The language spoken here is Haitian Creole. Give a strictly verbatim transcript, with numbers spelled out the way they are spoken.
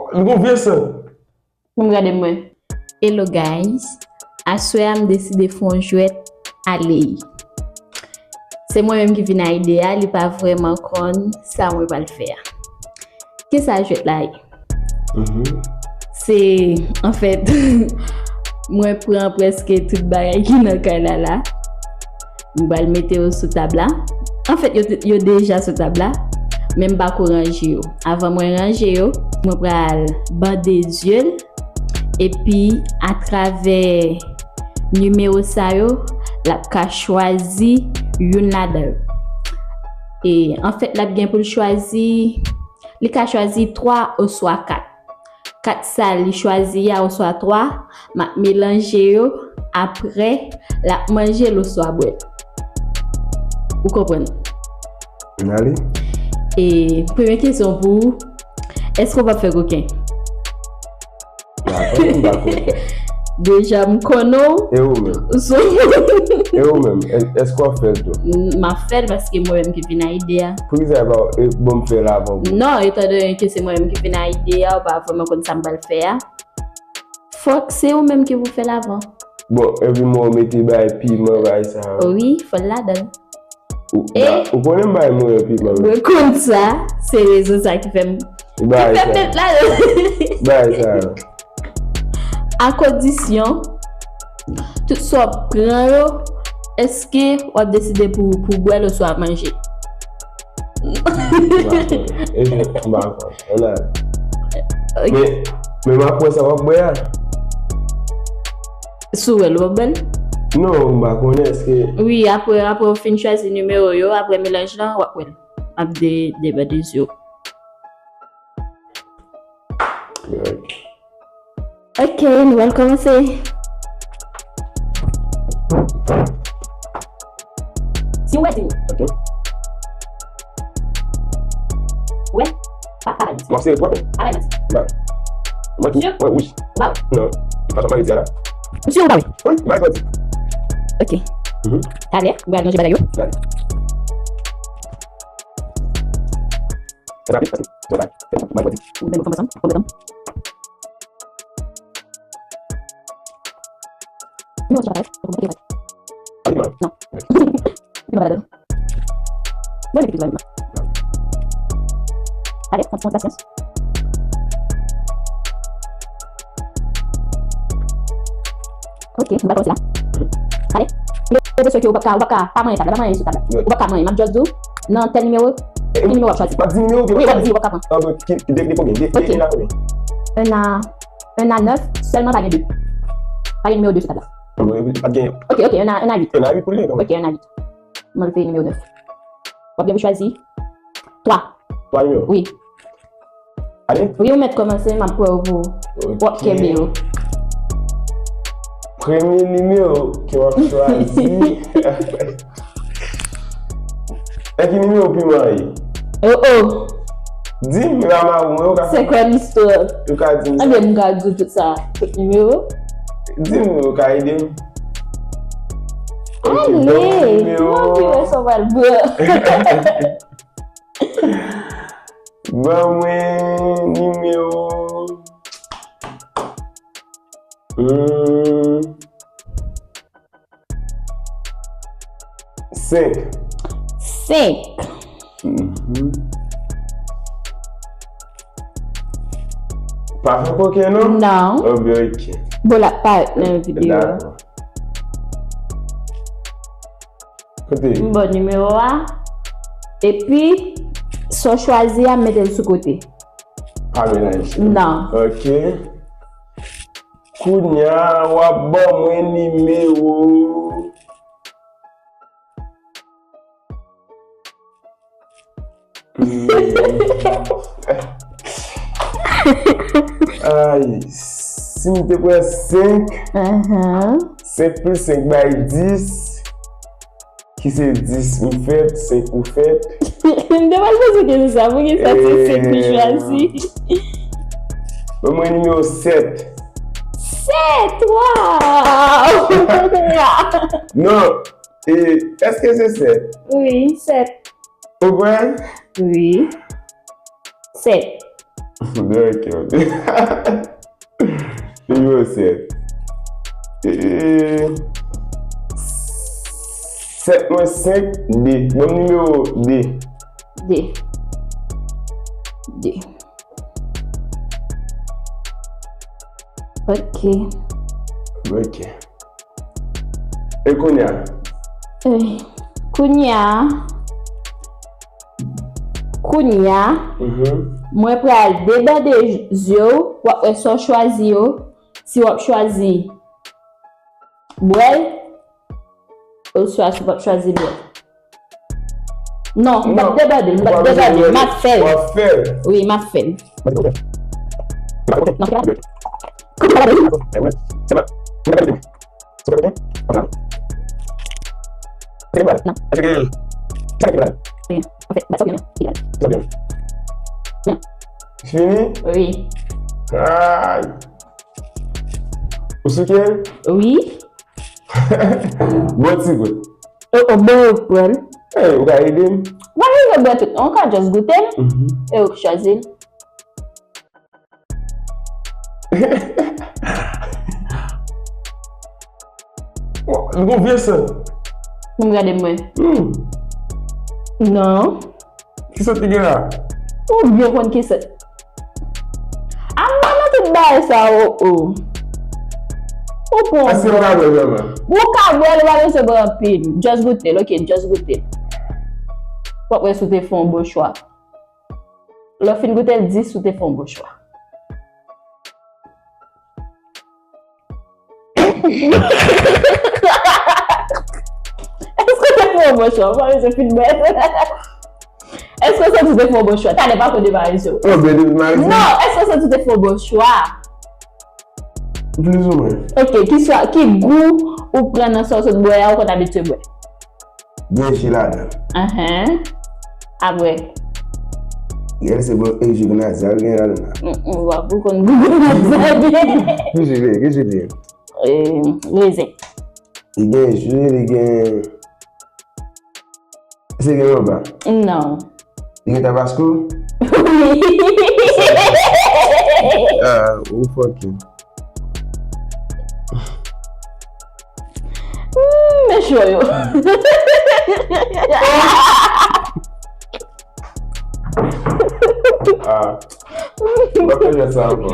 Li gon vye san. Pou m gade mwen. Hello guys, aswè a m deside fè yon jwèt ale. Se mwen menm ki vin a ide a, li pa vrèman konn sa mwen pral fè a. Kisa jwèt la ye? Se, anfèt, mwen pran prèske tout bagay ki nan kay la la. M pral mete yo sou tab la. Anfèt, yo, yo deja sou tab la, men m pako ranje yo. Avan mwen ranje yo, mwen pral bande zye l. Epi, atravè nimewo sa yo, l ap ka chwazi youn ladan yo. E, anfèt, l ap gen pou l chwazi, li ka chwazi twa oswa kat. Kat sa li chwazi a oswa twa, m ap melanje yo, apre, l ap manje l oswa bwè l. Ou konprann? N ale. E, premye kesyon pou ou, èske w p ap fè koken? M pa konn, m pa konn. Deja, m konnen w. E ou menm? Ou sou moun. E ou menm? È-, èske w ap fè l tou? M ap fè l paske mwen menm ki vin a ide a. Poukisa e pa, e, bon, m fè l avan pou ou? Non, etan done ke se mwen menm ki vin a ide a, ou pa vrèman konn sa m pral fè a. Fòk se ou menm ki pou fè l avan. Bon, epi mwen ou mete bay piman, bay sa. Wi, fò l ladan l. Ou, ba, ou konnen m bay mwen piman. Mwen konn sa, se rezon sa ki fè m, ki Bay fè m sa. Met ladan. Bay sa. A kondisyon, tout sa w ap pran yo, èske w ap deside pou, pou bwè l oswa manje? M pa konn. E, m pa konn. Ann ale. Men, men m ap wè sa w ap bwè a. Si w wè l, w ap bwè l? Non, m pa konnen èske. Wi, apre, apre w fin chwazi nimewo yo, apre melanj lan, w ap wè l. Ap de, de bande zye w. Ok, nou pral kòmanse. Si w wè, di m. Ok. Wè, pa, pa bay manti. M ap sere twòp. Pa bay manti. Ba. Mwen tou, Sure? Mwen wouj. Ba w. Non. Fason mari di a la. M si w pa wè. Wi, bay manti. Ok. Mhm. Talè, m pral manje bagay yo. Gade. Rapid, paske, mwen bay. Mwen bay. Men nou fè ansanm, pran tan. Non, se pa bagay. Se konplike, bagay. Rapidman. Non. Se pa bagay. Mwen, mete tout bagay. Allez, on prend patience. Ok, nou pral kòmanse la. Allez. Yo, yo, yo, yo, ou p ap ka, ou p ap ka pa manyen tab la, pa manyen sou tab la. Ou p ap ka manyen, m ap just di w, nan tèl nimewo, ki nimewo w ap chwazi? W ap di nimewo, Wi, w ap di, w ap ka pran. Ah, bon, ki, ki, de, de konbyen? De, Ok. De la konbyen? Un à, un à neuf, sèlman pa gen de. Pa gen nimewo de sou tab la. Ah, bon, epi, pa t gen. Ok, ok, un à, un à huit. Un à huit pou li, non? Ok, un à huit. Mwen fè nimewo nèf. W ap gen pou chwazi twa. Twa nimewo? Wi. Ale? Wi, ou mèt kòmanse, m ap kwè w pou w ap kenbe yo. Premye nimewo ke w ap chwazi. E ki nimewo piman ye? Oh, oh. Di m, la mawon yo ka. Se kwa listwa? Yo ka di m sa. Anben, m ka di w tout sa. Tout nimewo. Di m, yo ka ede m. Ale! Bon, nimewo. Mwen pi resevwa l, bro. Ban mwen nimewo. Hmm. Senk. Senk. Mhm. Pa fè koken, non? Non. Oh, byen, ok. Bon, l ap parèt nan videyo a. Dakò. Kote? M ba w nimewo a. Epi, sa w chwazi a, mete l sou kote. Pa melanje. Non. Ok. Kounye a, w ap ban mwen nimewo. Hmm. Ay, si m te pran senk, Ahan. senk plis senk bay dis, ki se dis m fèt, senk ou fèt. M te pral poze w kesyon sa, poukisa se senk li chwazi? Ban mwen nimewo sèt. Sèt, waw! Non, e, èske se sèt? Wi, sèt. Ou kwè? Wi. Sèt. Ok, ok. Nimewo sèt. E, sèt mwens senk, de. Ban m nimewo de. De. De. Ok. Ok. E kounye a? Eh, kounye a, kounye a, Mhm. mwen pral debande zye w, w ap wè sa w chwazi yo, si w ap chwazi bwè l, oswa si w p ap chwazi bwè l. Non, m p ap debande, m p ap debande, m ap fè l. W ap fè l. Wi, m ap fè l. Non, se pa la. Koup la, la, la. Non. Anfèt, ba sa w gen la. Fini? Wi. Ay. Ou souke? Wi. Bon ti gout. O, o, bon, pran. Eh, ou ka ede m? Mwen rive bwè tout, non, ou ka just goute l. Mhm. E ou k chwazi l. Oh, li gon vye sant. Pou m gade mwen. Hmm. Non. Ki sant li gen la? Ou byen konn ki sant. A m pa nan tout bagay sa, o, o. Ou pran. Èske m ka bwè vrèman? Ou ka bwè l, ou pa bezwen bwè anpil. Just goute l, ok, just goute l. W ap wè si w te fè yon bon chwa. Lè w fin goute l, di si w te fè yon bon chwa. Èske w te fè yon bon chwa? Ou pa bezwen fin bwè. Èske w santi w te fè yon bon chwa? Talè pa konn de Marisyo. Oh, ben, de Marisyo. Non, èske w santi w te fè yon bon chwa? Plizoumwen. Ok, ki swa, ki gou ou pran nan sa w sot bwè a, ou konn abitye bwè? Gen ji ladan. Ahan. Apre? Gèl se bon, e ji grenadya, gen ladan la. Mm, mm, w ap pou konn gou grenadya byen. Ki ji li ye? Ki ji li ye? Eh, rezen. Li gen ji, li gen, se gen anba? Non. Li gen tabasko? Wi. Ah, ou fucking. Mm, men cho yo. Ah. M pa fè jwèt sa ankò.